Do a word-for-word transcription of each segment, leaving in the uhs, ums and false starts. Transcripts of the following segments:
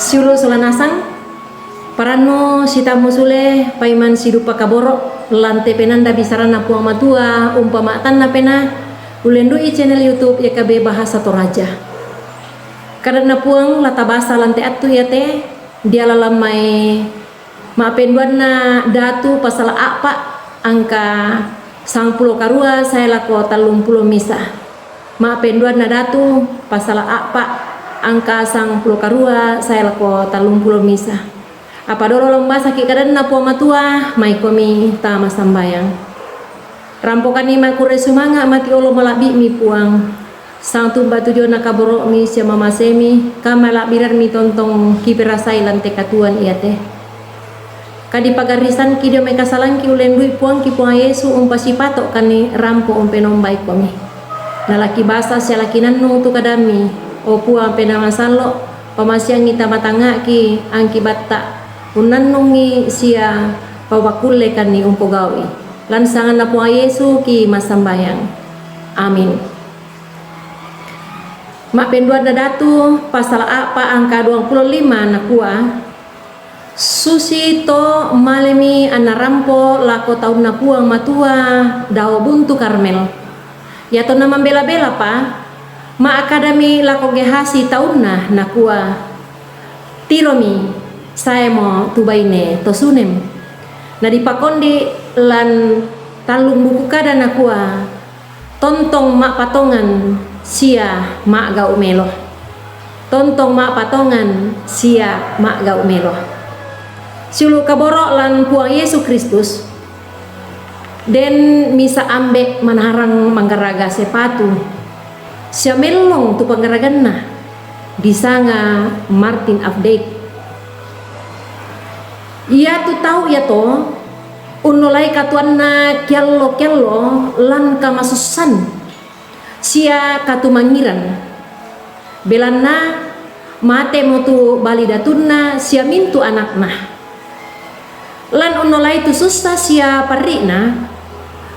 Siulu' sola nasang, parannu sitammu sule paiman sidupa kaboro', lante penanda bisaranna Puang Matua, umpama tanna pena, ullendu'i channel YouTube Y K B Bahasa Toraja. Kadanna Puang la tabasa lante attu iate, diala lammai Ma'penduanna Datu pasala a'pa' angka sangpulo karua sae lako tallumpulo misa. Ma'penduanna Datu pasala a'pa' angka sangpulo karua sae lako tallumpulo misa. Apa dolo lombasaki kadanna Puang Matua, maikomi tama sambayang. Rampokanni makurre sumanga' mati olo mala'bi'mi Puang. Sangtumba tu diona kaboro'mi sia mamasemi, kamala'birammi tontong kiperasai lante katuoan iate. Kadipagarrisanki dio mai kasalangki ullendu'i Puangki Puang Yesu umpasipato'kanni rampo umpenombaikomi. Nalaki basa sia laki nannung tu kadammi, o Puang Penaa Masallo', pamasiangi tama tangnga'ki angki batta' unnannungi sia papakkullekanni umpogau'i. Lan sanganna Puang Yesu ki massambayang. Amin. Ma'penduanna Datu pasala a'pa' angka duangpulo lima nakua, Susito malemi anna rampo lako taunna Puang Matua dao Buntu Karmel. Iatonna mambela-belapa, ma'kadami lako Gehasi taunna, nakua, Tiromi, saemo tu baine to Sunem. Nadipakondi' lan tallung buku kada nakua, Tontong ma'patongan sia ma'gau' melo. Tontong ma'patongan sia ma'gau' melo. Siulu' kaboro' lan Puang Yesu Kristus, den misa' ambe' manarang manggaraga sepatu, sia mellong tu panggaraganna, disanga Martin Update. Iatu tau iato unnolai katuoanna kiallo-kiallo lan kamasussan sia katumangngiran. Belanna matemo tu bali datunna sia mintu' anakna. Lan unnolai tu sussa sia parri'na,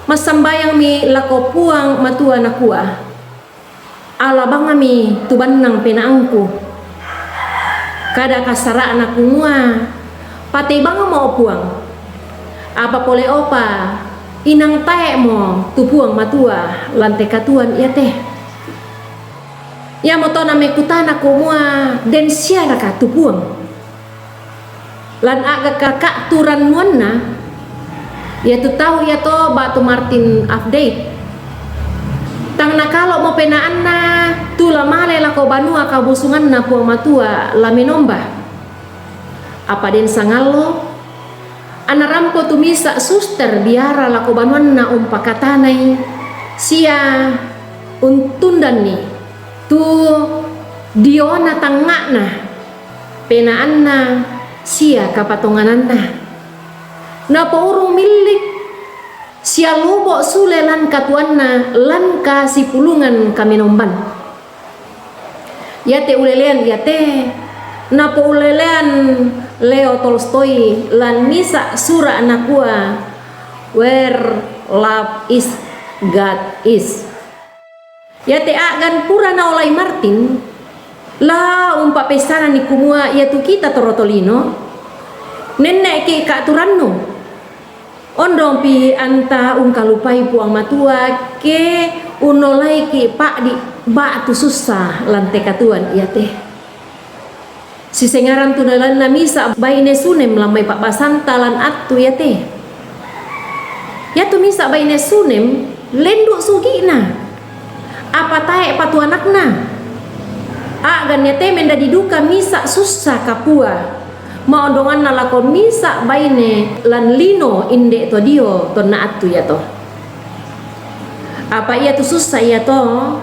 massambayangmi lako Puang Matua nakua, Alabangami tu bannang penaangku. Kada kassara'na kumua, Patei bangmo, Puang. Apa pole'opa, inang tae'mo tu Puang Matua lan te katuoan iate. Iamoto namekutana kumua, Den siaraka tu Puang? Lan a'ga kaka'tu rannuanna, iatu tau iato ba'tu Martin Update. Tang nakalo'mo penaanna tu la male lako banua kabusunganna Puang Matua la menomba. Apa den sangallo, anna rampo tu misa' suster biara lako banuanna umpakatanai sia untundanni tu diona tangnga'na penaanna sia kapatongananna. Napourung millik sia lobo' sule lan katuoanna lan kasipulungan kamenomban. Iate ulelean iate, napoulelean Leo Tolstoy lan misa' sura' nakua, Where love is, God is. Iate a'gan pura naolai Martin, la umpa'peissananni kumua iatu kita torro tolino, nenne'ki' ka'tu rannu. Ondongpi anta ungkalupai Puang Matua ke unnolaiki' pa'di' ba'tu sussa lan te katuoan iate. Sisengaran tu nalanna misa' baine Sunem lan mai pa'basanta lan attu iate. Iatu misa' baine Sunem lendu' sugi'na, apa tae'pa tu anakna. A'gan iate mendadi duka misa' sussa kapua, ma'ondonganna lako misa' baine lan lino inde' to dio tonna attu iato. Apa iatu sussa iato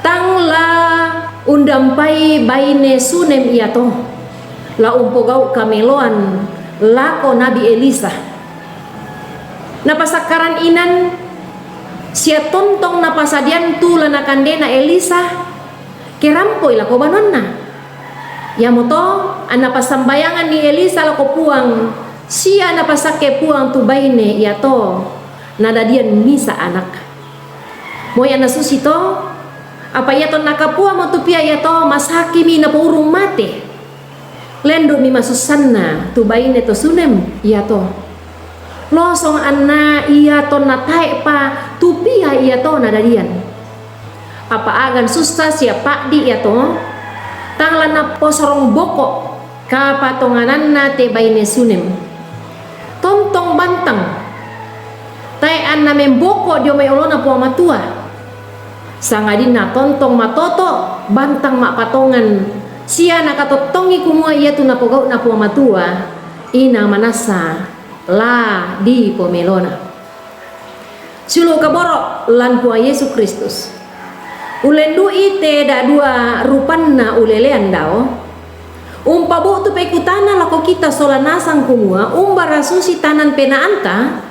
tang la undampai baine Sunem iato, la umpogau' kameloan lako Nabi Elisa. Napasakkaran inan sia tontong napasadian tu la nakandena Elisa, ke rampoi lako banuanna. Iamoto anna passambayanganni Elisa lako Puang, sia napasakke Puang tu baine iato, nadadian misa' anak. Moi anna susito, apa iatonna kapuamo tu pia iato masakimi napourung mate. Lendu'mi masussanna tu baine to Sunem iato. Losong anna ia tonna tae'pa tu pia iato nadadian. Apa a'gan sussa sia pa'di' iato, tang la naposorong boko' kapatongananna te baine Sunem. Tontong bantang, tae' anna memboko' dio mai olona Puang Matua. Sangadinna tontong matoto' bantang ma'patongan, sia nakatottongi kumua iatu napogau'na Puang Matua, inang manassa la dipomelona. Siulu' kaboro' lan Puang Yesu Kristus. Ullendu'i te da'dua rupanna ulelean dao, umpabu'tu pekutana lako kita sola nasang kumua umbara susi tanan penaanta,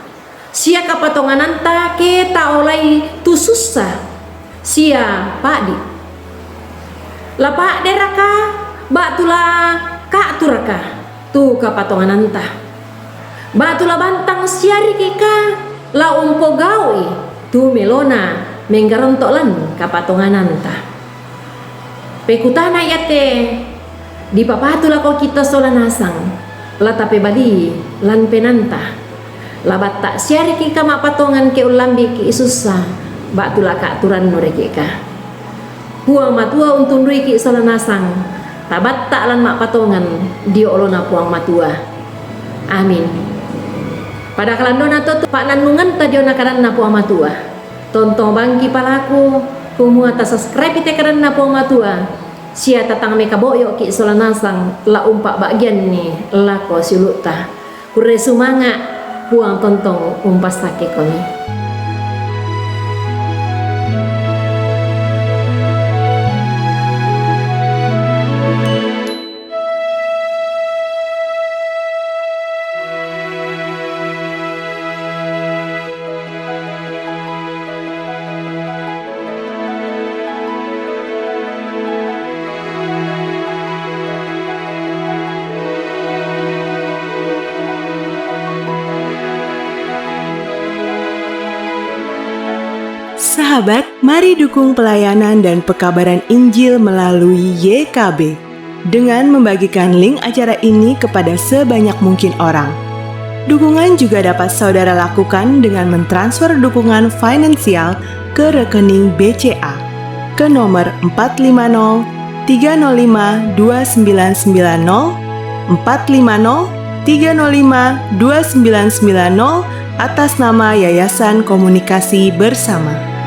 sia kapatongananta ke taolai tu sussa sia pa'di'. La pa'deraka ba'tu la ka'turaka tu kapatongananta? Ba'tu la bantang siarikika la umpogau'i tu melona menggaronto' lan kapatongananta? Pekutana iate dipapatu lako kita sola nasang, la tapebalii lan penaanta. La batta' siarikika ma'patongan ke ullambiki' sussa, ba'tu la ka'turannu riki'ka. Puang Matua untunduiki' sola nasang, tabatta' lan ma'patongan dio olona Puang Matua. Amin. Pada kalandona to tu pa'nannunganta diona kadanna Puang Matua. Tontong bangki palaku, kumua tasubscribe te kadanna Puang Matua, sia tatang mekabo'yoki' sola nasang la umpa'ba'gianni lako siulu'ta. Kurre sumanga', Puang tontong umpassakke komi. Sahabat, mari dukung pelayanan dan pekabaran Injil melalui Y K B dengan membagikan link acara ini kepada sebanyak mungkin orang. Dukungan juga dapat saudara lakukan dengan mentransfer dukungan finansial ke rekening B C A ke nomor empat lima nol tiga nol lima dua sembilan sembilan nol, empat lima nol tiga nol lima dua sembilan sembilan nol, atas nama Yayasan Komunikasi Bersama.